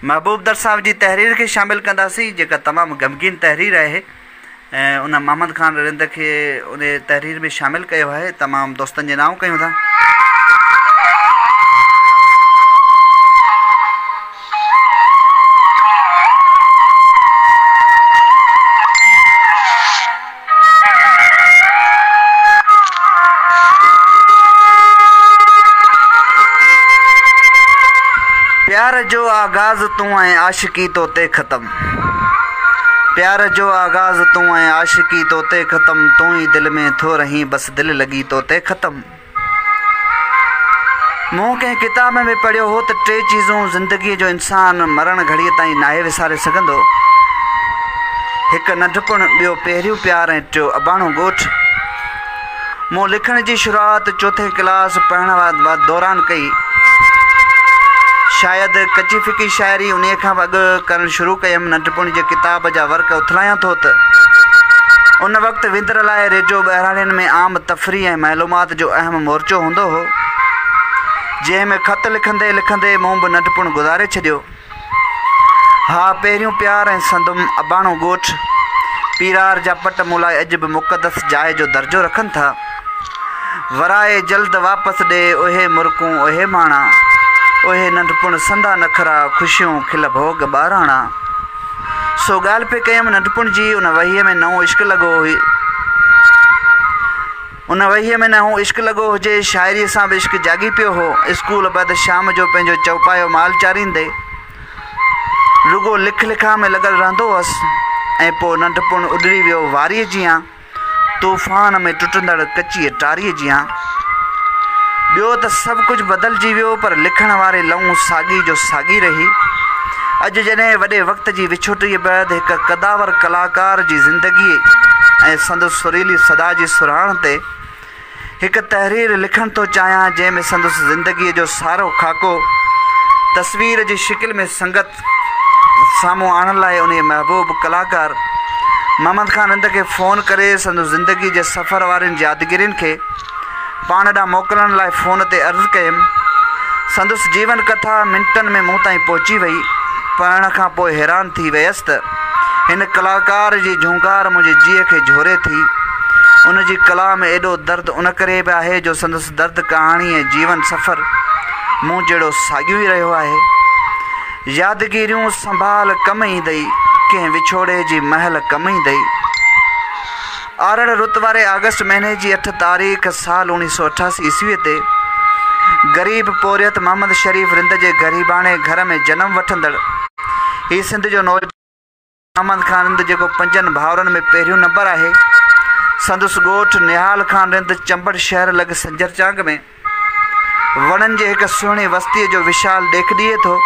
محبوب در صاحب جي تحرير کي شامل ڪنداسين جيڪا تمام غمگين تحرير آهي ۽ ان محمد خان رند کي ان تحرير ۾ شامل ڪيو آهي تمام دوستن جي نانء ڪيون ٿا. پيار جو آغاز تون ۽ عاشقي تو تي ختم پيار جو آغاز تون ۽ عاشقي تو تي ختم تون ئي دل ۾ ٿو رهين بس دل لڳي تو تي ختم. مون ڪنهن ڪتاب ۾ پڙهيو هو ته ٽي چيزون زندگيء جو انسان مرڻ گهڙيء تائين ناهي وساري سگهندو. هڪ ننڍپڻ، ٻيو پهريون پيار ۽ ٽيو اباڻو ڳوٺ. مون لکڻ جي شروعات چوٿين ڪلاس پڙهڻ دوران ڪئي. شايد ڪچي ڦڪي شاعري انهيء کان به اڳ ڪرڻ شروع ڪيم. ننڍپڻ جي ڪتاب جا ورق اٿلايان ٿو ته ان وقت وندر لاء ريڊيو ٻهراڙين ۾ عام تفريح ۽ معلومات جو اهم مورچو هوندو هو، جنهن ۾ خط لکندي لکندي مون به ننڍپڻ گذاري ڇڏيو. ها، پهريون پيار ۽ سندم اباڻو ڳوٺ، پيرار جا پٽ مون لاء اڄ به مقدس جاء جو درجو رکن ٿا. ورائي جلد واپس ڏي اهي مرڪون اهي ماڻا، اهي ننڍپڻ سندا نخرا، خوشيون کل ڀوڳ ٻاراڻا. سو ڳالهه پئي ڪيم ننڍپڻ جي، ان وهيء ۾ نئون عشق لڳو هئي. ان وهيء ۾ نئون عشق لڳو هجي، شاعريء سان به عشق جاڳي پيو هو. اسڪول بعد شام جو پنهنجو چوپايو مال چاريندي، رڳو لک لکان ۾ لڳل رهندو هئس ۽ پوء ننڍپڻ اڏري ويو واريء جيان. طوفان ۾ ٽٽندڙ ڪچيء ٽاريء جيان. ٻيو ته سڀ ڪجهه بدلجي ويو پر لکڻ واري لئون ساڳي جو ساڳي رهي. اڄ جڏهن وڏي وقت جي وڇوٽيء بعد هڪ قداور ڪلاڪار جي زندگيء ۽ سندس سريلي صدا جي سرهاڻ تي هڪ تحرير لکڻ ٿو چاهيان جنهن ۾ سندس زندگيء جو سارو خاڪو تصوير جي شڪل ۾ سنگت سامهون آڻڻ لاء انهيء محبوب ڪلاڪار محمد خان رند کي فون ڪري سندس زندگيء جي سفر وارين يادگيرين کي پاڻ ڏانهن موڪلڻ لاء فون تي عرض ڪيم. سندس جيون ڪٿا منٽن ۾ مون تائين پهچي وئي. پڙهڻ کان پوء حيران ٿي ويس ته هن ڪلاڪار جي جهونگار منهنجي جيء کي جهوري ٿي. ان جي ڪلا ۾ ايڏو درد ان ڪري به آهي جو سندس درد ڪهاڻي ۽ جيون سفر مون جهڙو ساڳيو ئي رهيو آهي. يادگيريون سنڀال ڪم ايندئي، ڪنهن وڇوڙي جي مهل ڪم ايندئي. آرڙ رت واري آگسٽ مهيني جي اٺ تاريخ سال اوڻيهه سو اٺاسي عيسويء تي غريب پورهيت محمد شريف رند جي غريباڻي گهر ۾ جنم وٺندڙ هي سنڌ جو نوجوان محمد خان رند جيڪو پنجن ڀائرن ۾ پهريون نمبر آهي سندس ڳوٺ نهال خان رند چمبڙ شهر لڳ سنجر چانگ ۾ وڻن جي هڪ سهڻي وستيء جو وشال ڏيک ڏئي ٿو.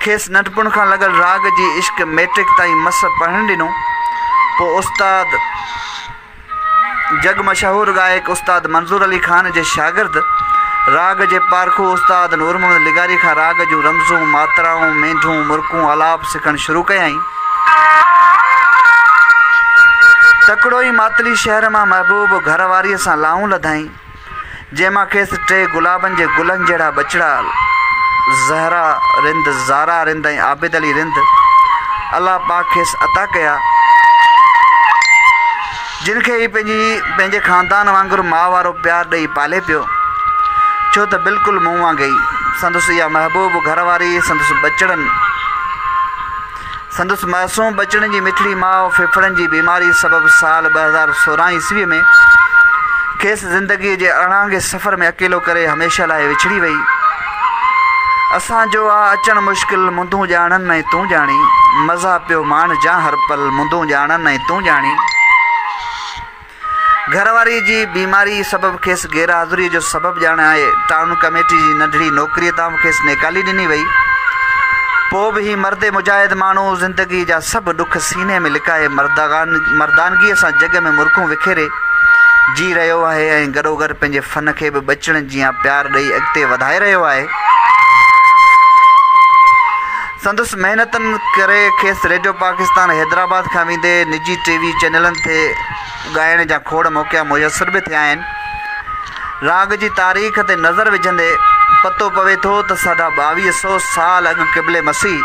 کيس ننڍپڻ کان لڳل راڳ جي عشق مئٽرڪ تائين مس پڙهڻ ڏنو. پوء استاد جڳ مشهور ڳائڪ استاد منظور علي خان جي شاگرد راڳ جي پارکو استاد نور محمد لغاري کان راڳ جون رمزون، ماترائون، مينڍون، مرڪون، آلاپ سکڻ شروع ڪيائين. تڪڙو ئي ماتلي شهر مان محبوب گهر واريء سان لائون لڌائين. جنهن مان کيس ٽي گلابن جي گلن جهڙا ٻچڙا زهرا رند، زارا رند ۽ عابد علي رند الله پاڪ کيس عطا ڪيا، جن کي هي پنهنجي پنهنجي خاندان وانگر ماء وارو پيار ڏئي پالي پيو، ڇو ته بلڪل مون وانگي ئي سندس اها محبوب گهر واري سندس ٻچڙن. سندس معصوم ٻچڙن جي مٺڙي ماء ڦڦڙن جي بيماري سبب سال 2016 عيسويء ۾ کيس زندگيء جي اڻانگي سفر ۾ اڪيلو ڪري هميشه لاء وڇڙي وئي. اسان جو آ اچڻ مشڪل مندون ڄاڻن ۽ تون ڄاڻين، مزا پيو ماڻجان هر پل مندون ڄاڻن ۽ تون ڄاڻين. گهر واريء جي بيماريء سبب کيس غير حاضريء جو سبب ڄاڻائي ٽائون ڪميٽي جي ننڍڙي نوڪريء تان به کيس نيڪالي ڏني وئي. پوء به هي مرد مجاهد ماڻهو زندگيء جا سڀ ڏک سيني ۾ لڪائي مردانگيء سان جڳ ۾ مرڪون وکيري جي رهيو آهي ۽ گڏوگڏ پنهنجي فن کي به ٻچڙن جيان پيار ڏئي اڳتي وڌائي رهيو آهي. سندس محنتن ڪري کيس ريڊيو پاڪستان حيدرآباد کان ويندي نجي ٽي وي چينلن تي ڳائڻ جا کوڙ موقعا ميسر به ٿيا آهن. راڳ جي تاريخ تي نظر وجهندي پتو پوي ٿو ته ساڍا 22 سئو سال اڳ قبل مسيح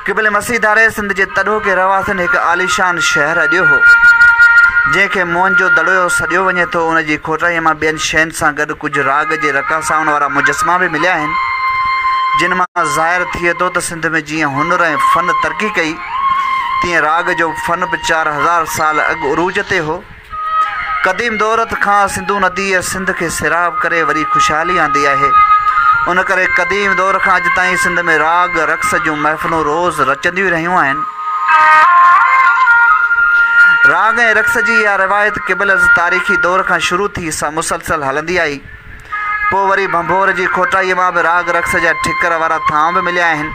قبل مسيح ڌاري سنڌ جي تڏهوڪي رهواسين هڪ عاليشان شهر اڏيو هو، جنهن کي موهن جو دڙو سڏيو وڃي ٿو. ان جي کوٽائيء مان ٻين شين سان گڏ ڪجهه راڳ جي رقاصائن وارا مجسما به مليا آهن، جن مان ظاهر ٿئي ٿو ته سنڌ ۾ جيئن هنر ۽ فن ترقي ڪئي، تيئن راڳ جو فن به 4000 سال اڳ عروج تي هو. قديم دور کان سنڌو نديء سنڌ کي سيراب ڪري وري خوشحالي آندي آهي. ان ڪري قديم دور کان اڄ تائين سنڌ ۾ راڳ رقص جون محفلون روز رچنديون رهيون آهن. راڳ ۽ رقص جي اها روايت قبل از تاريخي دور کان شروع ٿي سا مسلسل هلندي آئي. پوء وري ڀنڀور جي کوٽائيء مان به راڳ رقص جا ٺڪر وارا ٿانء به مليا آهن.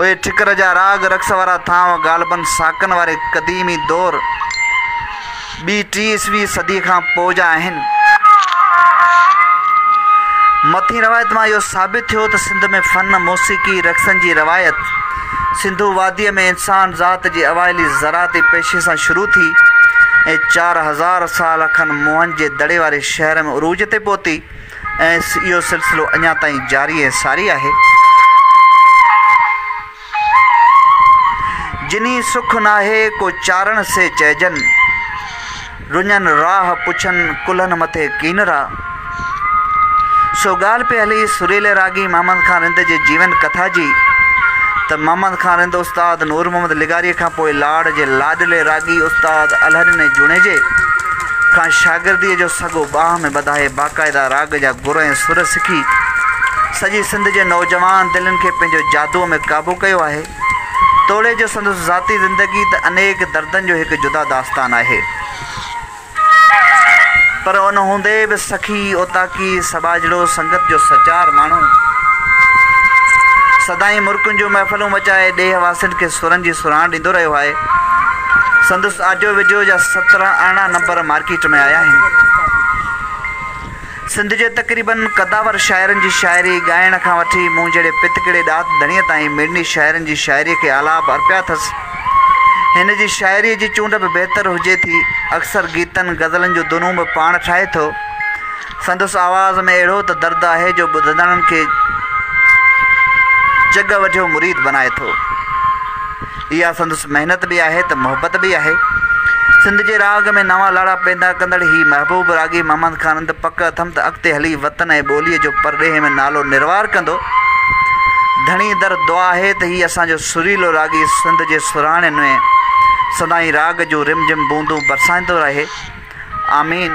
اهي ٺڪر جا راڳ رقص وارا ٿانء غالباً ساڪن واري قديمي دور، ٻي ٽي عيسوي صديء کان پوء جا آهن. مٿين روايت مان اهو ثابت ٿيو ته سنڌ ۾ فن موسيقي رقصن جي روايت سنڌو واديء ۾ انسان ذات جي اوائلي زراعتي پيشي سان شروع ٿي ۽ 4000 سال کن موهن جي دڙي واري شهر ۾ عروج تي پهتي ۽ اهو سلسلو اڃا تائين جاري ۽ ساري آهي. جني سک ناهي ڪو چارڻ سي چئجن، رڃن راهه پڇن ڪلهن مٿي ڪينرا. سو ڳالهه پئي هلي سريلي راڳي محمد خان رند جي جيون ڪٿا جي ته محمد خان رند استاد نور محمد لغاريء کان پوء لاڙ جي لاڏلي راڳي استاد الهڏني جوڻيجي کان شاگرديء جو سڳو ٻانهن ۾ ٻڌائي باقاعده راڳ جا گر ۽ سر سکي سڄي سنڌ جي نوجوان دلين کي پنهنجو جادوء ۾ قابو ڪيو آهي. توڙي جو سندس ذاتي زندگي ته انيڪ دردن جو هڪ جدا داستان آهي. پر ان هوندي به سخي، اوطاقي، سٻاجهڙو، سنگت جو سچار ماڻهو، سدائين مرڪن جون محفلون مچائي ڏيهه واسين کي سرن جي سرهاڻ ڏيندو رهيو آهي. سندس آڊيو وڊيو جا 17 18 نمبر مارڪيٽ ۾ آيا آهن. سنڌ جي تقريبن قداور شاعرن جي شاعري ڳائڻ کان وٺي مون جهڙي پتڪڙي ڏات ڌڻيء تائين مڙني شاعرن جي شاعريء کي آلاپ ارپيا اٿس. هن جي شاعريء جي چونڊ به بهتر هجي ٿي. اڪثر گيتن، غزلن جون ڌنون به پاڻ ٺاهي ٿو. سندس آواز ۾ اهڙو ته درد آهي جو ٻڌندڙن کي چڳ وڍيو مريد بنائي ٿو. اها سندس محنت به آهي ته محبت به آهي. سنڌ جي راڳ ۾ نوان لاڙا پيدا ڪندڙ هي محبوب راڳي محمد خان رند پڪ اٿم ته اڳتي هلي وطن ۽ ٻوليء جو پرڏيهه ۾ نالو نروار ڪندو. ڌڻي در دعا آهي ته هي اسان جو سريلو راڳي سنڌ جي سرهاڻين ۾ سدائين راڳ جون رم جھم بوندون برسائيندو رهي. آمين.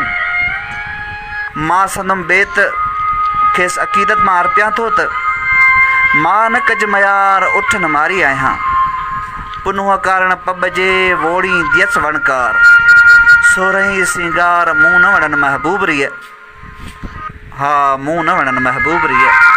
مان سندم بيت کيس عقيدت مان ارپيان ٿو ته، مان نه ڪج ميار اٺ نه ماري آهيان، پنهونء ڪارڻ پٻ جي ووڙينديس وڻڪار، سورهين سينگار مون نه وڻن محبوب ريء، ها مون نه وڻن محبوب ريء.